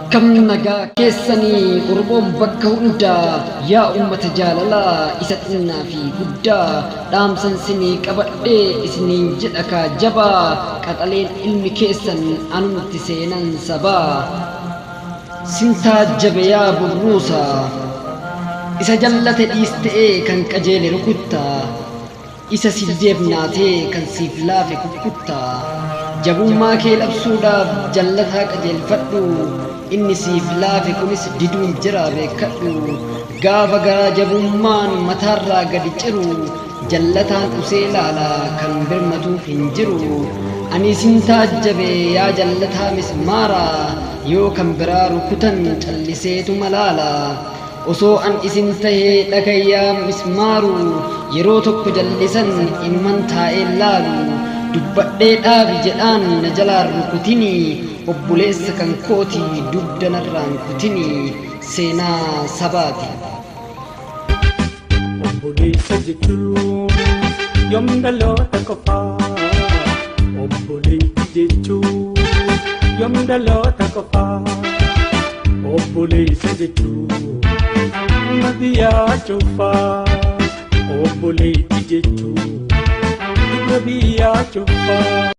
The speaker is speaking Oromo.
Akkam nagaa keessanii Oromoon bakka hundaa, yaa ummata jaalalaa isa xinnaa fi guddaa, dhaamsan sinii qabadhee isiniin jedha kaa jabaa, qaxaleen ilmi keessan anumti seenan sabaa. Sin taajjabe yaa burruusa, isa jallate dhiiste'ee kan qajeele rukutta, isa si dideef naatee kan siif laafe kukkutta. Jabummaa kee labsuudhaaf jallataa qajeelfadhu, inni siif laafe kunis diduun jira beekkadhu. Gaafa garaa jabummaan mataarraa gadi ciru, jallataan usee laala kan birmatuuf hin jiru. Ani isin taajjabe yaa jallataa mismaara, yoo kan biraa rukutan calliseetuma laala. Osoo an isin tahee dhagayyaa mismaaru, yeroo tokko jallisan inuman taa'ee laalu. Dubbadhee dhaabi jedhaan na jalaan rukutini, obboleessa kan kooti dugda narraan kutini. Seenaa sabaati. Obboleessa jechuun yoom dhaloota qofaa? Obboleettii jechuun yoom dhaloota qofaa? Obboleessa jechuun nama biyyaa cufaa. Obboleettii jechuun dubra biyyaa cufaa.